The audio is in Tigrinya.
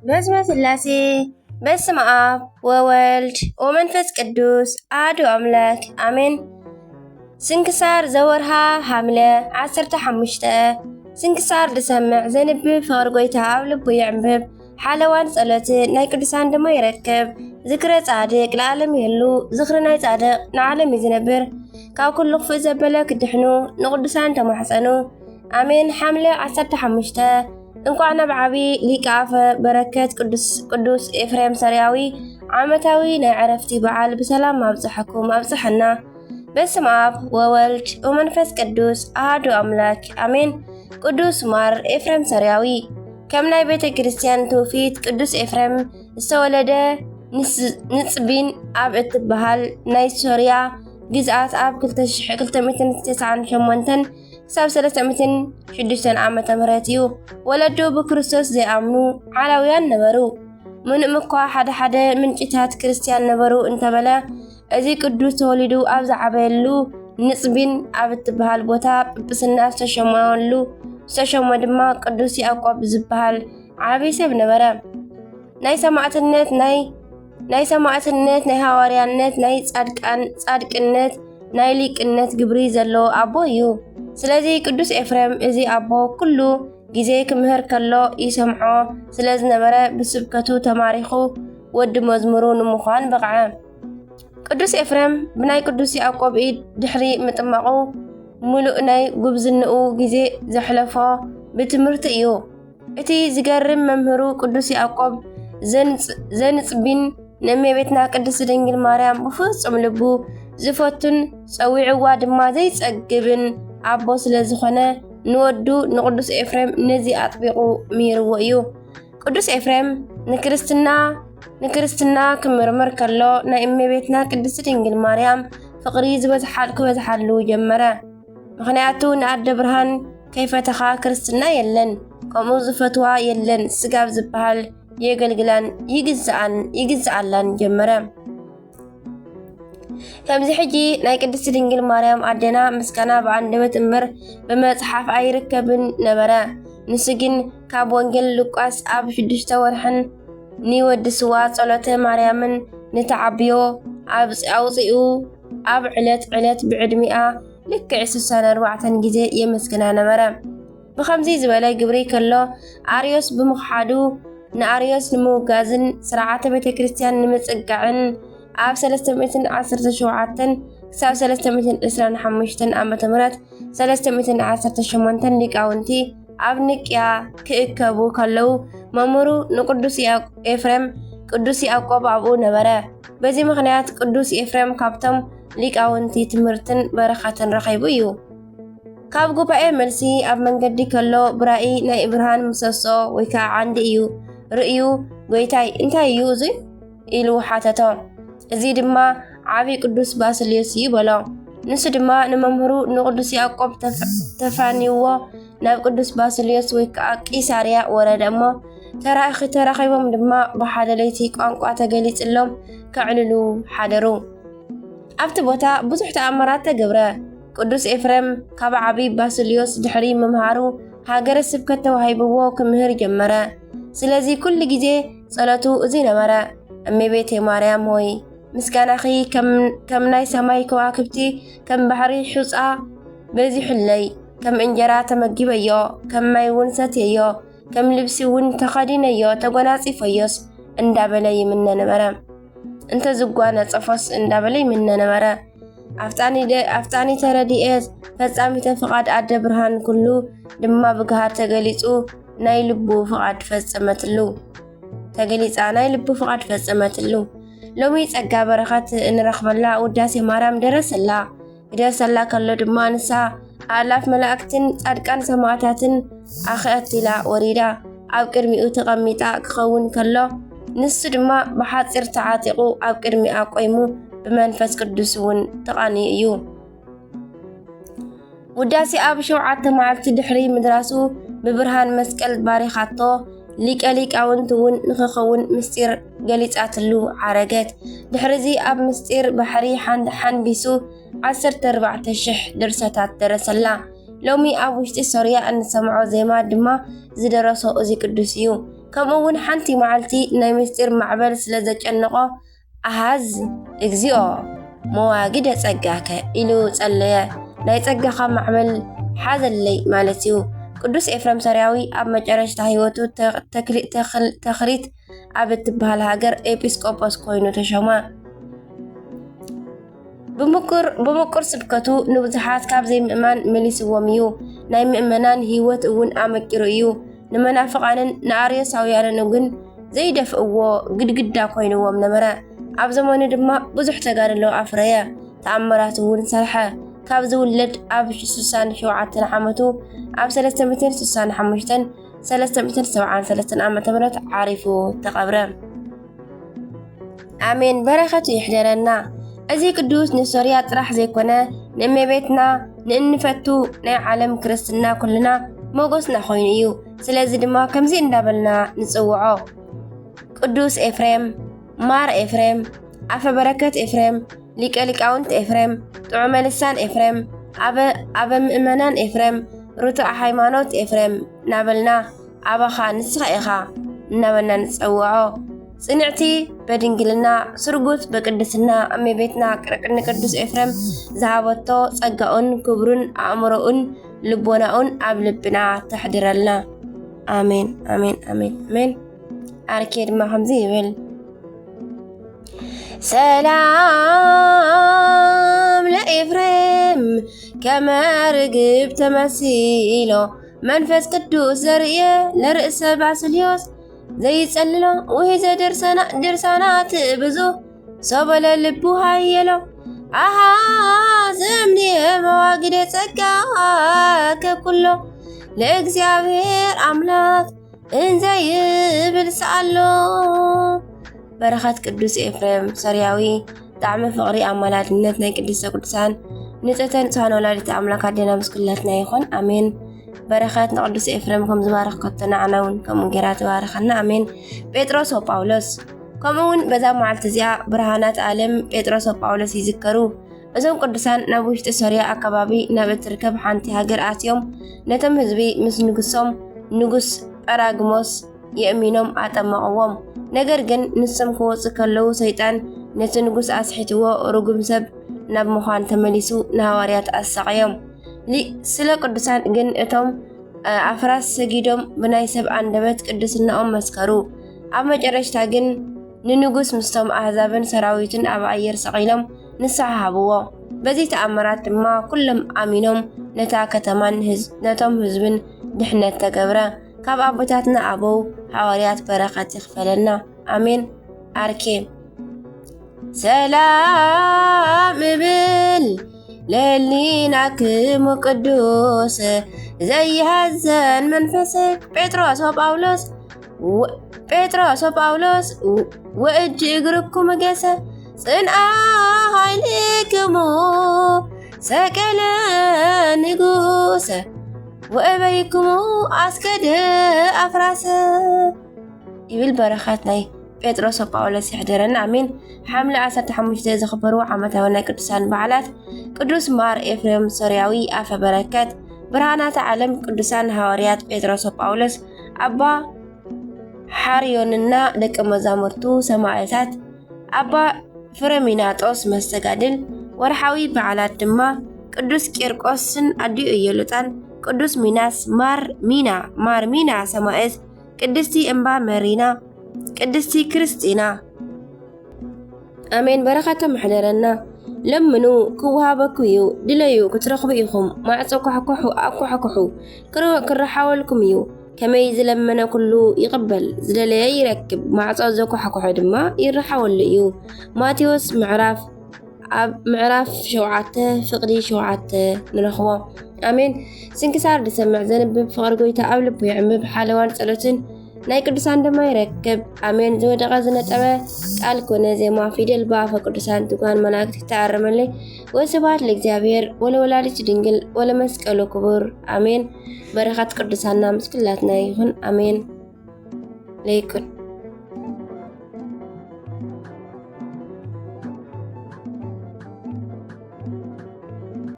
በስመ ስላሴ፣ በስመ ኣብ ወወልድ ወመንፈስ ቅዱስ ኣሐዱ ኣምላክ ኣሜን። ስንክሳር ዘወርሃ ሐምለ ዓሰርተ ሓሙሽተ። ስንክሳር ዝሰምዕ ዘንብብ ፍቕሪ ጎይታ ኣብ ልቡ የዕንብብ። ሓለዋን ጸሎት ናይ ቅዱሳን ድማ ይረክብ። ዝክረ ጻድቅ ለዓለም ይህሉ። ዝክሪ ናይ ጻድቅ ንዓለም እዩ ዝነብር። ካብ ኩሉ ክፉእ ዘበለ ክድሕኑ ንቅዱሳን ተማሕጸኑ። ኣሜን። ሐምለ ዓሰርተ ሓሙሽተ። እንቋዕ ናብ ዓቢ ሊቀ ኣፈ በረከት ቅዱስ፣ ቅዱስ ኤፍሬም ሰርያዊ ዓመታዊ ናይ ዕረፍቲ በዓል ብሰላም ኣብጽሐኩም ኣብጽሐና። በስመ ኣብ ወወልድ ወመንፈስ ቅዱስ ኣሐዱ ኣምላክ ኣሜን። ቅዱስ ማር ኤፍሬም ሰርያዊ። ከም ናይ ቤተ ክርስቲያን ትውፊት ቅዱስ ኤፍሬም ዝተወለደ ንስ-፣ ንጽቢን ኣብ እትበሃል ናይ ሶርያ ግዝኣት ኣብ ክልተ ሽሕ ክልተ ሚእትን ተስዓን ሸሞንተን ክሳብ ሰለስተ ሚእትን ሽዱሽተን ዓመተ ምህረት እዩ። ወለዱ ብክርስቶስ ዘይኣምኑ ዓላውያን ነበሩ። ምንም እኳ ሓደ ሓደ ምንጭታት ክርስቲያን ነበሩ እንተበለ፣ እዚ ቅዱስ ተወሊዱ ኣብ ዝዓበየሉ ንጽቢን ኣብ እትበሃል ቦታ ጵጵስና ዝተሸመሉ፣ ዝተሸሞ ድማ ቅዱስ ያዕቆብ ዝበሃል ዓቢ ሰብ ነበረ። ናይ ሰማዕትነት፣ ናይ፣ ናይ ሰማዕትነት፣ ናይ ሃዋርያነት፣ ናይ ጻድቃን፣ ጻድቅነት፣ ናይ ሊቅነት ግብሪ ዘለዎ ኣቦ እዩ። ስለዚ ቅዱስ ኤፍሬም እዚ ኣቦ ኩሉ ግዜ ክምህር ከሎ ይሰምዖ ስለ ዝነበረ፣ ብስብከቱ ተማሪኹ ወዲ መዝሙሩ ንምዃን በቕዐ። ቅዱስ ኤፍሬም ብናይ ቅዱስ ያዕቆብ ኢድ ድሕሪ ምጥማቑ፣ ምሉእ ናይ ጉብዝንኡ ግዜ ዘሕለፎ ብትምህርቲ እዩ። እቲ ዝገርም፣ መምህሩ ቅዱስ ያዕቆብ ዘንጽ-፣ ዘንጽቢን ንእመቤትና ቅድስት ድንግል ማርያም ብፍጹም ልቡ ዝፈቱን ጸዊዕዋ ድማ ዘይጸግብን ኣቦ ስለ ዝኾነ፣ ንወዱ ንቅዱስ ኤፍሬም ነዚ ኣጥቢቑ ምሂርዎ እዩ። ቅዱስ ኤፍሬም ንክርስትና፣ ንክርስትና ክምርምር ከሎ፣ ናይ እመቤትና ቅድስት ድንግል ማርያም ፍቕሪ ዝበዝሓል-፣ ክበዝሓሉ ጀመረ። ምኽንያቱ ንኣደ ብርሃን ከይፈተኻ ክርስትና የለን፣ ከምኡ ዝፈትዋ የለን፣ ስጋብ ዝበሃል የገልግላን ይግዝኣን፣ ይግዝኣላን ጀመረ። ከምዚ ሕጂ ናይ ቅድስት ድንግል ማርያም ኣዴና ምስጋና ብኣንደበት እምበር ብመጽሓፍ ኣይርከብን ነበረ። ንሱ ግን ካብ ወንጌል ሉቃስ ኣብ ሽዱሽተ ወርሕን ንወዲ ስዋ ጸሎተ ማርያምን ንተዓብዮ ኣብ-፣ ኣውጺኡ ኣብ ዕለት ዕለት ብዕድሚኣ ልክዕ ስሳን ኣርባዕተን ግዜ የመስግና ነበረ። ብኸምዚ ዝበለ ግብሪ ከሎ ኣርዮስ ብምኽሓዱ፣ ንኣርዮስ ንምውጋዝን ስርዓተ ቤተ ክርስቲያን ንምጽጋዕን ኣብ ሰለስተ ሚእትን ዓሰርተ ሸውዓተን ክሳብ ሰለስተ ሚእትን ዕስራን ሓሙሽተን ዓመተ ምህረት ሰለስተ ሚእትን ዓሰርተ ሸሞንተን ሊቃውንቲ ኣብ ንቅያ ክእከቡ ከለዉ፣ መምህሩ ንቅዱስ ያዕ-፣ ኤፍሬም፣ ቅዱስ ያዕቆብ ኣብኡ ነበረ። በዚ ምኽንያት ቅዱስ ኤፍሬም ካብቶም ሊቃውንቲ ትምህርትን በረኸትን ረኺቡ እዩ። ካብ ጉባኤ መልሲ ኣብ መንገዲ ከሎ፣ ብራኢ ናይ ብርሃን ምሰሶ ወይ ከዓ ዓንዲ እዩ ርእዩ፣ "ጎይታይ፣ እንታይ እዩ እዚ?" ኢሉ ሓተቶ። እዚ ድማ ዓቢ ቅዱስ ባስልዮስ እዩ በሎ። ንሱ ድማ ንመምህሩ ንቅዱስ ያዕቆብ ተፍ-፣ ተፋንይዎ ናብ ቅዱስ ባስልዮስ ወይ ከዓ ቂሳርያ ወረደ እሞ፣ ተራኺ-፣ ተራኺቦም ድማ ብሓደ ለይቲ ቋንቋ ተገሊጽሎም ከዕልሉ ሓደሩ። ኣብቲ ቦታ ብዙሕ ተኣምራት ተገብረ። ቅዱስ ኤፍሬም ካብ ዓቢ ባስልዮስ ድሕሪ ምምሃሩ፣ ሃገረ ስብከት ተዋሂብዎ ክምህር ጀመረ። ስለዚ ኩሉ ግዜ ጸሎቱ እዚ ነበረ፣ "እመቤቴ ማርያም ሆይ፣ ምስጋናኺ ከም፣ ከም ናይ ሰማይ ከዋክብቲ፣ ከም ባሕሪ ሑጻ በዚሑለይ፣ ከም እንጀራ ተመጊበዮ፣ ከም ማይ እውን ሰትየዮ፣ ከም ልብሲ እውን ተኸዲነዮ፣ ተጎናጺፈዮስ" እንዳበለ ይምነ ነበረ። እንተ ዝጓነጸፎስ እንዳበለ ይምነ ነበረ። ኣፍጣኒ ደ-፣ ኣፍጣኒተ ረድኤት፣ ፈጻሚተ ፍቓድ ኣደ ብርሃን ኩሉ ድማ ብግሃድ ተገሊጹ፣ ናይ ልቡ ፍቓድ ፈጸመትሉ። ተገሊጻ ናይ ልቡ ፍቓድ ፈጸመትሉ። ሎሚ ጸጋ በረኸት እንረኽበላ ውዳሴ ማርያም ደረሰላ። ክደርሰላ ከሎ ድማ ንሳ ኣእላፍ መላእክትን ጻድቃን ሰማዕታትን ኣኸእቲላ ወሪዳ ኣብ ቅድሚኡ ተቐሚጣ ክኸውን ከሎ፣ ንሱ ድማ ብሓጺር ተዓጢቑ ኣብ ቅድሚኣ ቆይሙ ብመንፈስ ቅዱስ እውን ተቓንዩ እዩ። ውዳሴ ኣብ ሸውዓተ መዓልቲ ድሕሪ ምድራሱ ብብርሃን መስቀል ባሪኻቶ፣ ሊቀ ሊቃውንቲ እውን ንኽኸውን ምስጢር ገሊጻትሉ ዓረገት። ድሕሪዚ ኣብ ምስጢር ባሕሪ ሓን-፣ ሓንቢሱ ዓሰርተ ኣርባዕተ ሽሕ ድርሰታት ደረሰላ። ሎሚ ኣብ ውሽጢ ሶርያ እንሰምዖ ዜማ ድማ ዝደረሶ እዚ ቅዱስ እዩ። ከምኡ እውን ሓንቲ መዓልቲ ናይ ምስጢር ማዕበል ስለ ዘጨነቖ፣ ኣሃዝ እግዚኣብሔር መዋግደ ጸጋከ ኢሉ ጸለየ። ናይ ጸጋኻ ማዕበል ሓዘለይ ማለት እዩ። ቅዱስ ኤፍሬም ሶርያዊ ኣብ መጨረሽታ ህይወቱ ተ-፣ ተክሊ-፣ ተኽል-፣ ተኽሪት ኣብ እትበሃል ሃገር ኤጲስቆጶስ ኮይኑ ተሾመ። ብምቁር፣ ብምቁር ስብከቱ ንብዙሓት ካብ ዘይምእማን መሊስዎም እዩ። ናይ ምእመናን ህይወት እውን ኣመቂሩ እዩ። ንመናፍቓንን ንኣርዮሳውያንን ግን ዘይደፍእዎ ግድግዳ ኮይንዎም ነበረ። ኣብ ዘመኑ ድማ ብዙሕ ተጋድሎ ኣፍረየ፣ ተኣምራት እውን ሰርሐ። ካብ ዝውለድ ኣብ ስሳን ሸውዓተን ዓመቱ፣ ኣብ ሰለስተ ሚእትን ስሳን ሓሙሽተን፣ ሰለስተ ሚእትን ሰብዓን ሰለስተን ዓመተ ምህረት ዓሪፉ ተቐብረ። ኣሜን። በረኸቱ ይሕደረና። እዚ ቅዱስ ንሶርያ ጥራሕ ዘይኮነ፣ ንእመቤትና፣ ንእንፈቱ ናይ ዓለም ክርስትና ኩልና ሞገስና ኮይኑ እዩ። ስለዚ ድማ ከምዚ እንዳበልና ንጽውዖ። ቅዱስ ኤፍሬም፣ ማር ኤፍሬም፣ ኣፈ በረከት ኤፍሬም፣ ሊቀ ሊቃውንት ኤፍሬም፣ ጥዑመ ልሳን ኤፍሬም፣ ኣበ፣ ኣበ ምእመናን ኤፍሬም፣ ርቱዐ ሃይማኖት ኤፍሬም እናበልና፣ ኣባኻ ንስኻ ኢኻ እናበልና ንጸውዖ። ጽንዕቲ በድንግልና፣ ስርጉት በቅድስና እመቤትና ቅርቅኒ ቅዱስ ኤፍሬም ዝሃበቶ ጸጋኡን ክብሩን ኣእምሮኡን ልቦናኡን ኣብ ልብና ተሕድረልና። ኣሜን፣ ኣሜን፣ ኣሜን፣ ኣሜን። ኣርኬ ድማ ከምዚ ይብል። ሰላም ለኤፍሬም ከመ ርግብ ተመሲሎ፣ መንፈስ ቅዱስ ዘርእየ ለርእሰ ባስልዮስ ዘይጸልሎ፣ ውሂዘ ድርሳና-፣ ድርሳናት ብዙ፣ ሶበለ ልቡ ሃየሎ፣ ኣሃ ዘምኔ መዋግደ ጸጋ ከኩሎ፣ ለእግዚኣብሔር ኣምላክ እንዘ ይብል ሰኣሎ። በረኸት ቅዱስ ኤፍሬም ሶርያዊ፣ ጣዕሚ ፍቕሪ ኣማላድነት ናይ ቅድስተ ቅዱሳን ንጽህተ ንጹሃን ወላዲተ ኣምላክ ኣዴና ምስ ኩላትና ይኹን። ኣሜን። በረኸት ንቅዱስ ኤፍሬም ከም ዝባረኽ ከቶ ንዓና እውን ከምኡ ጌራ ትባርኸና። ኣሜን። ጴጥሮስ ወጳውሎስ። ከምኡ እውን በዛ መዓልቲ እዚኣ ብርሃናት ዓለም ጴጥሮስ ወጳውሎስ ይዝከሩ። እዞም ቅዱሳን ናብ ውሽጢ ሶርያ ኣከባቢ ናብ እትርከብ ሓንቲ ሃገር ኣትዮም ነቶም ህዝቢ ምስ ንጉሶም ንጉስ ጳራግሞስ የእሚኖም ኣጠመቕዎም። ነገር ግን ንሶም ክወጹ ከለዉ ሰይጣን ነቲ ንጉስ ኣስሒትዎ ርጉም ሰብ ናብ ምዃን ተመሊሱ ንሃዋርያት ኣሳቐዮም። ሊ-፣ ስለ ቅዱሳን ግን እቶም፣ እ፣ ኣፍራስ ሰጊዶም ብናይ ሰብ ኣንደበት ቅድስናኦም መስከሩ። ኣብ መጨረሽታ ግን ንንጉስ ምስቶም ኣህዛብን ሰራዊቱን ኣብ ኣየር ሰቒሎም ንስሓ ሃብዎ። በዚ ተኣምራት ድማ ኩሎም ኣሚኖም ነታ ከተማን ህዝ-፣ ነቶም ህዝብን ድሕነት ተገብረ። ካብ ኣቦታትና ኣበው ሃዋርያት በረኸት ይኽፈለና። ኣሜን። ኣርኬ። ሰላም እብል ለህሊናክሙ ቅዱስ ዘይሃዘን መንፈስክ ጴጥሮስ ወጳውሎስ ወ-፣ ጴጥሮስ ወጳውሎስ ወ-፣ ወእጅ እግርኩም ገሰ ጽንአ ኃይልክሙ ሰቀለ ንጉሰ ወእበይክሙ ኣስገደ ኣፍራሰ ይብል በረኸት ናይ ጴጥሮስ ወጳውሎስ ይሕደረና። ኣሜን። ሓምለ ዓሰርተ ሓሙሽተ ዝኽበሩ ዓመታዊ ናይ ቅዱሳን በዓላት ቅዱስ ማር ኤፍሬም ሶርያዊ ኣፈ በረከት፣ ብርሃናተ ዓለም ቅዱሳን ሃዋርያት ጴጥሮስ ወጳውሎስ፣ ኣባ ሓርዮንና ደቀ መዛሙርቱ ሰማዕታት፣ ኣባ ፍረሚናጦስ መስተጋድል። ወርሓዊ በዓላት ድማ ቅዱስ ቂርቆስን ኣዲኡ ኢየሉጣን፣ ቅዱስ ሚናስ፣ ማር ሚና፣ ማር ሚና ሰማዕት፣ ቅድስቲ እምባ መሪና፣ ቅድስቲ ክርስቲና። ኣሜን። በረኸቶም ይሕደረና። ለምኑ ክወሃበኩ እዩ፣ ድለዩ ክትረኽቡ ኢኹም፣ ማዕጾ ኳሕኳሑ ኣኳሕኩሑ ክረ-፣ ክረሓወልኩም እዩ። ከመይ ዝለመነ ኩሉ ይቕበል፣ ዝደለየ ይረክብ፣ ማዕጾ ዘኳሕኩሐ ድማ ይረሓወሉ እዩ። ማቴዎስ ምዕራፍ፣ ኣብ ምዕራፍ ሸውዓተ ፍቕዲ ሸውዓተ ንረኽቦ። ኣሜን። ስንክሳር ዝሰምዕ ዘንብብ ፍቕሪ ጎይታ ኣብ ልቡ የዕምብ፣ ሓለዋን ጸሎትን ናይ ቅዱሳን ድማ ይረክብ። ኣሜን። ዝወደቐ ዝነጠበ ቃል ኮነ ዜማ ፊደል ብኣፈ ቅዱሳን ትጉሃን መላእክት ይተኣረመለይ። ወስብሐት ለእግዚኣብሔር ወለወላዲቱ ድንግል ወለመስቀሉ ክቡር። ኣሜን። በረኸት ቅዱሳንና ምስ ኩላትና ይኹን። ኣሜን። ለይኩን።